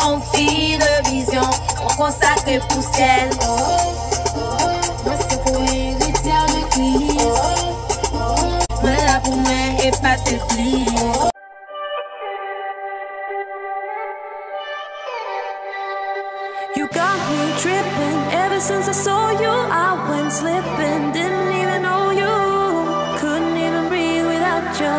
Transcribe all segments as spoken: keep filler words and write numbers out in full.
On fi de vizyon, on konsakre pou syèl. Mwen se ko-eritye de Kris. Mwen la pou mwen e pa tèt li. You got me tripping. Ever since I saw you, I went slipping. Didn't even know you. Couldn't even breathe without you.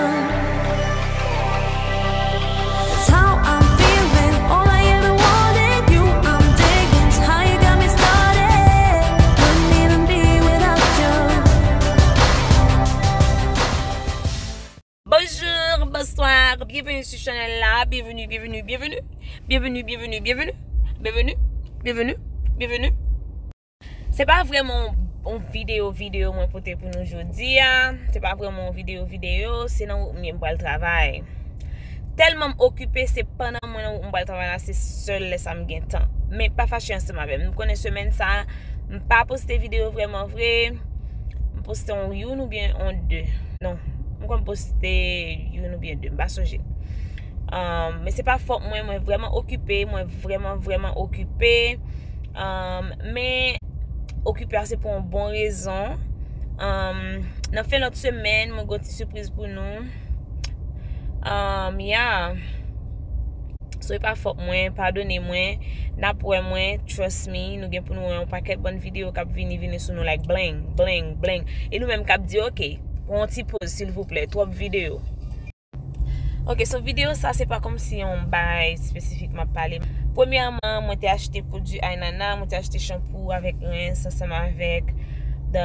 It's how I'm feeling. All I ever wanted, you I'm digging. How you got me started. Couldn't even be without you. Bonjour, bonsoir, bienvenue sur chanèl la, bienvenue, bienvenue, bienvenue, bienvenue, bienvenue, bienvenue, bienvenue, bienvenue, bienvenue. Se pa vrèman yon, yon videyo, videyo mwen pote pou nou jodi a. Se pa vrèman yon videyo, videyo, se nan wout mwen m pral travay. Tèlman m okipe, se pandan mwen nan wout mwen pral travay la, se sèl lè sa m gen tan. Men pa fache ansanm avè m. M konnen semèn sa, m pa poste videyo vrèman vre. M poste yon youn oubyen yon de. Non, m konn poste youn oubyen de, m pa sonje. Um, men se pa fòt mwen, mwen vrèman okipe, mwen vrèman, vrèman okipe. Um, men okipe a se pou yon bon rezon. Um, nan fen lòt semèn, mwen gen yon ti sipriz pou nou. Um, yeah. So, e pa fòt mwen, padone mwen, n ap wè mwen, trust me, nou gen pou nou wè yon pakèt bann videyo k ap vini, vini sou nou like bling, bling, bling. E nou menm k ap di, "Ok, pran yon ti poz, silvouplè, twòp videyo." Ok, so videyo sa, se pa kòmsi yon bagay espesifik m ap pale. Premyèman, mwen te achte pwodui Aynana, mwen te achte chanpou avèk rens ansanm avèk the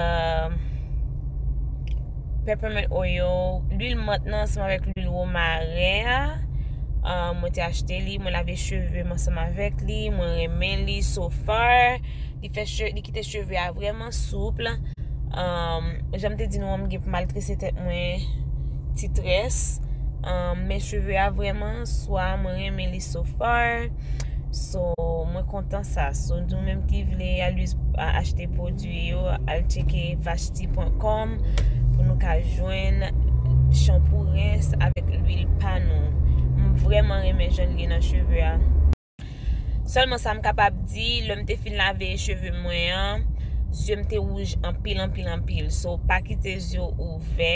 peppermint oil, lwil mant nan ansanm avèk lwil womaren an. Ah, mwen te achte li, mwen lave cheve m ansanm avèk li, mwen renmen li so far. Li fè che-, li kite cheve a vrèman soup. Um, jan m te di nou an, m gen pou m al trese tèt mwen ti très. Um, men cheve a vrèman swa, mwen renmen li so far. So, mwen kontan sa. So, nou menm ki vle al us-, a-, achte pwodui yo, al tcheke vashti pwen kòm pou nou ka jwenn chanpou rens avèk lwil pa nou. M vrèman renmen jan l ye nan cheve a. Sèlman sa m kapab di, lè m te fin lave cheve mwen an, zye m te wouj anpil, anpil, anpil. So, pa kite zye w ouvè.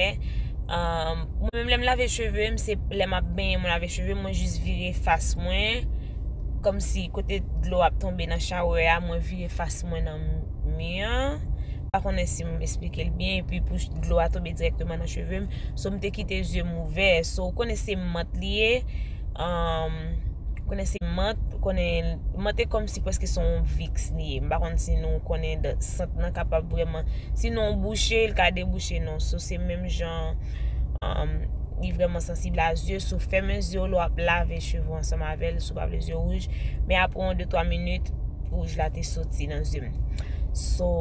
Um, mwen menm lè m lave cheve m, se lè m ap benyen, mwen lave cheve m, mwen jis vire fas mwen. Kòmsi kote dlo ap tonbe nan shower a, mwen vire fas mwen nan mi an. Pa konnen si m esplike l byen, epi pou dlo a tonbe dirèkteman nan cheve m. So, m te kite zye m ouvè. So, ou konnen se mant li ye. Um, ou konnen se mant, ou konnen mant e kòmsi prèske se yon Vicks li ye. M pa konn si nou konnen de sant nan kapab vrèman, si nou bouche, l ka debouche nou. So, se menm jan, um, li vrèman sansib a zye. So, fèmen zye w lè w ap lave cheve w ansanm avè l, si w pa vle zye w wouj. Men apre yon de twa minit, wouj la te soti nan zye m. So,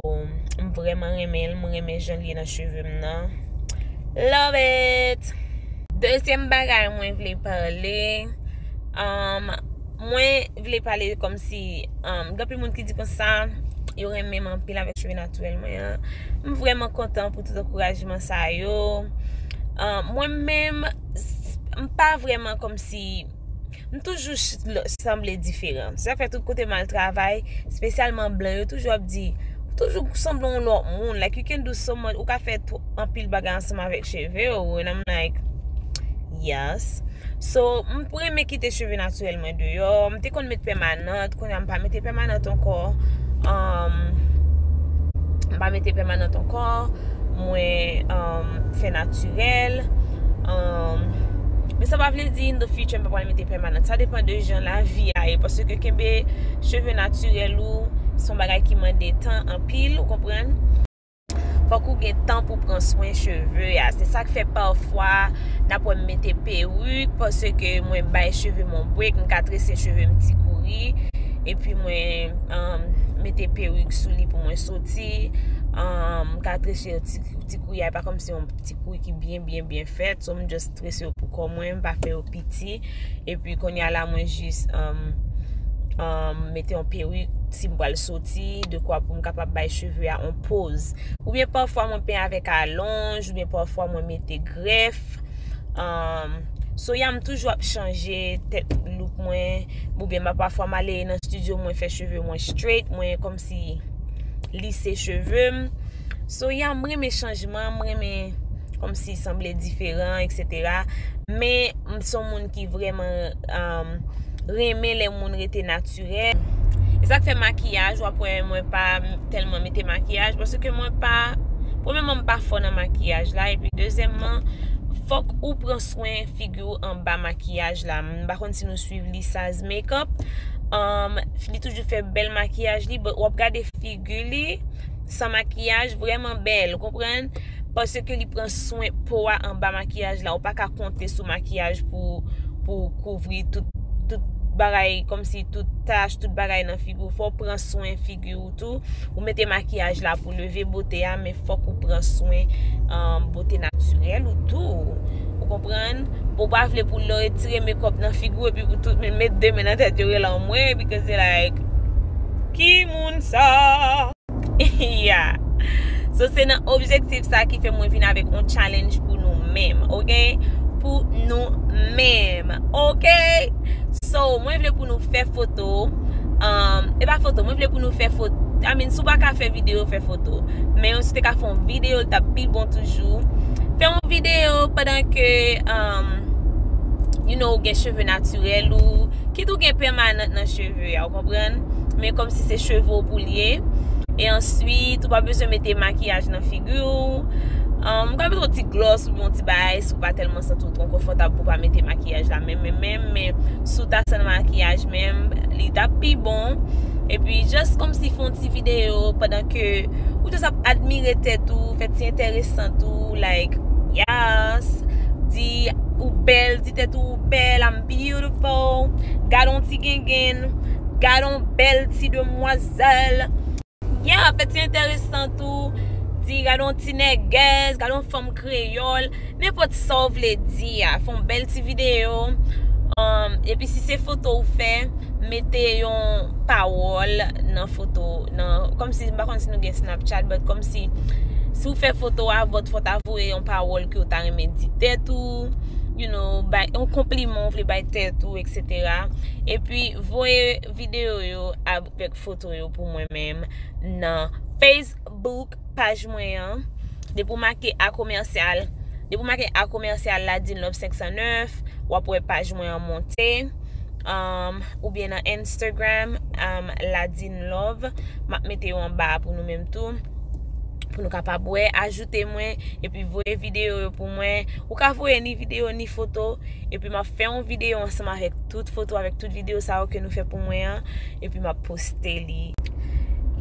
m vrèman renmen l, m renmen jan l ye nan cheve m nan. Love it! Dezyèm bagay mwen vle pale, um, mwen vle pale kòmsi, um, gen anpil moun ki di konsa, yo renmen m anpil avèk cheve natirèl mwen an. M vrèman kontan pou tout ankourajman sa yo. Um, mwen menm, s-, m pa vrèman kòmsi M toujou ch-, l-, sanble diferan. Se sa k fè tout kote m al travay, espesyalman blan, yo toujou ap di, "Ou toujou sanble yon lòt moun. Like, you can do so much. Ou ka fè tw-, anpil bagay ansanm avèk cheve w." And I'm like, "Yes." So, m renmen kite cheve natirèl mwen deyò. M te konn met pèmanant, kounye a m pa mete pèmanant ankò. Um, m pa mete pèmanant ankò. Mwen, um, fè natirèl. Um, men sa pa vle di in the future m pa pral mete pèmanant. Sa depann de jan lavi a ye. Paske kenbe cheve natirèl ou, se yon bagay ki mande tan anpil, ou konprann? Fòk ou gen tan pou pran swen cheve a. Se sa k fè pafwa n ap wè m mete perik, paske mwen bay cheve m yon break, m ka trese cheve m ti kouri. Epi mwen, um, mete perik sou li pou mwen soti. Um, m ka trese ti, ti kouri a, e pa kòmsi yon ti kouri ki byen, byen, byen fèt. So, m just trese yo pou kò mwen, m pa fè yo piti. Epi, kounye a la, mwen jis, um, um, mete yon perik si m pral soti, dekwa pou m kapab bay cheve a yon poz. Oubyen pafwa mwen penyen avèk alonj, oubyen pafwa mwen mete grèf. Um, so, ya m toujou ap chanje tèt look mwen. Oubyen m ap pafwa m ale nan estidyo, mwen fè cheve mwen straight, mwen kòmsi lise cheve m. So, yeah, m renmen chanjman, m renmen kòmsi sanble diferan, etsetera. Men, m se yon moun ki vrèman, um, renmen lè moun rete natirèl. E sa k fè makiyaj, w ap wè mwen pa tèlman mete makiyaj, paske mwen pa, premyèman, m pa fò nan makiyaj la, epi dezyèmman, fòk ou pran swen figi w anba makiyaj la. M pa konn si nou swiv Lisa's Makeup. Um, li toujou fè bèl makiyaj li, but w ap gade figi li san makiyaj, vrèman bèl, ou konprann? Paske li pran swen po a anba makiyaj la. Ou pa ka konte sou makiyaj pou, pou kouvri tout, tout bagay, kòmsi tout tach, tout bagay nan figi w. Fò w pran swen figi w tou. Ou mete makiyaj la pou leve bote a, men fòk ou pran swen, um, bote natirèl ou tou. Ou konprann? Ou pa vle pou lè w retire makeup nan figi w epi pou tout moun met de men nan tèt yo rele anmwe, because they like, "Ki moun sa?" Yeah. So, se nan objektif sa ki fè mwen vin avèk yon challenge pou nou menm, ok? Pou nou menm, ok? So, mwen vle pou nou fè foto. Um, e pa foto, mwen vle pou nou fè foto. I mean, si w pa ka fè videyo, fè foto. Men si w te ka fè yon videyo, l t ap pi bon toujou. Fè yon videyo pandan ke, um, you know, ou gen cheve natirèl ou, kit ou gen pèmanant nan cheve a, ou konprann? Men kòmsi se cheve w pou l ye. E answit, ou pa bezwen mete makiyaj nan figi w. Um, ou ka mete yon ti glòs oubyen yon ti bagay si w pa tèlman santi w twò konfòtab pou w pa mete makiyaj la menm, menm, menm. Men si w ta san makiyaj menm, li t ap pi bon. Epi, just kòmsi fè yon ti videyo pandan ke ou just ap admire tèt ou, fè ti enteresan tou, like, yes, di ou bèl, di tèt ou ou bèl, I'm beautiful, gad on ti gengenn, gad on bèl ti demwazèl. Yeah, fè ti enteresan tou, di gad on ti nègès, gad on fanm kreyòl, nenpòt sa w vle di a, fè yon bèl ti videyo. Um, epi si se foto ou fè, mete yon pawòl nan foto, nan, kòmsi, m pa konn si nou gen Snapchat, but kòmsi, si w fè foto a, but fò w ta voye yon pawòl ke w ta renmen di tèt ou, you know, bay, yon konpliman w vle bay tèt ou, etsetera. Epi, voye videyo yo avèk foto yo pou mwen menm nan Facebook paj mwen an. Depi w make a komèsyal, depi w make a komèsyal Ladine Love senk san nèf, w ap wè paj mwen an monte. Um, oubyen nan Instagram, um, Ladine Love. M ap mete yo anba a pou nou menm tou. Pou nou kapab wè, ajoute mwen, epi voye videyo yo pou mwen. Ou ka voye ni videyo, ni foto, epi m ap fè yon videyo ansanm avèk tout foto, avèk tout videyo sa yo ke nou fè pou mwen an, epi m ap poste li.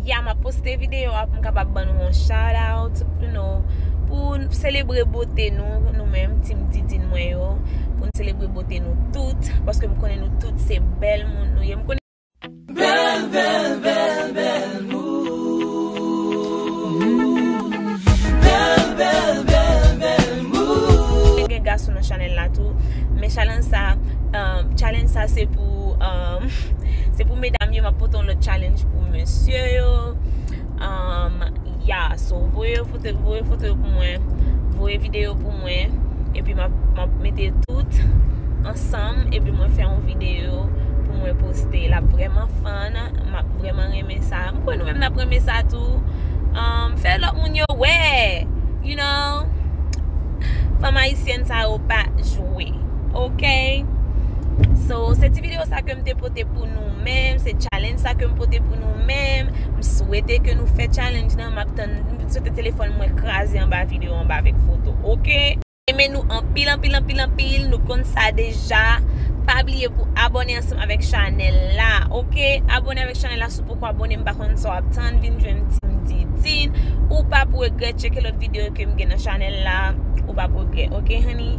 Ya, m ap poste videyo a pou m kapab ban nou yon shout out, you know, pou n selebre bote nou, nou menm, team Didine mwen yo, pou n selebre bote nou tout, paske m konnen nou tout se bèl moun nou ye. M konnen Bèl, bèl, bèl, bèl moun. Bèl, bèl, bèl, bèl moun. Gen gason nan chanèl la tou. Men challenge sa, um, challenge sa se pou, um, se pou medam yo, m ap pote yon lòt challenge pou mesye yo. Um, ya, so voye foto, voye foto yo pou mwen, voye videyo pou mwen, epi m ap, m ap mete tout ansanm, epi mwen fè yon videyo pou mwen poste. L ap vrèman fun, m ap vrèman renmen sa. M kwè nou menm n ap renmen sa tou. Um, fè lòt moun yo wè, you know. Fanm ayisyèn sa yo pa jwe, ok? So, se ti videyo sa ke m te pote pou nou menm, se challenge sa ke m pote pou nou menm. M swete ke nou fè challenge nan, m ap tann, m swete telefòn mwen kraze anba videyo anba avèk foto, ok? Renmen nou anpil, anpil, anpil, anpil, nou konn sa deja. Pa bliye pou abòne ansanm avèk chanèl la, ok? Abòne avèk chanèl la si w poko abòne, m pa konn sa w ap tann, vin jwenn Team Didine. Ou p ap regrèt, tcheke lòt videyo ke m gen nan chanèl la. Ou p ap regrèt, ok, honey?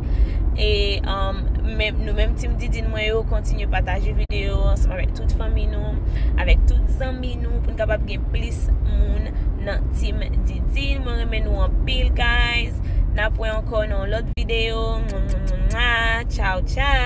E, um, men, nou menm Team Didine mwen yo, kontinye pataje videyo ansanm avèk tout fanmi nou, avèk tout zanmi nou, pou n kapab gen plis moun nan Team Didine. Mwen renmen nou anpil, guys. N ap wè ankò nan yon lòt videyo. Tchaw, tchaw.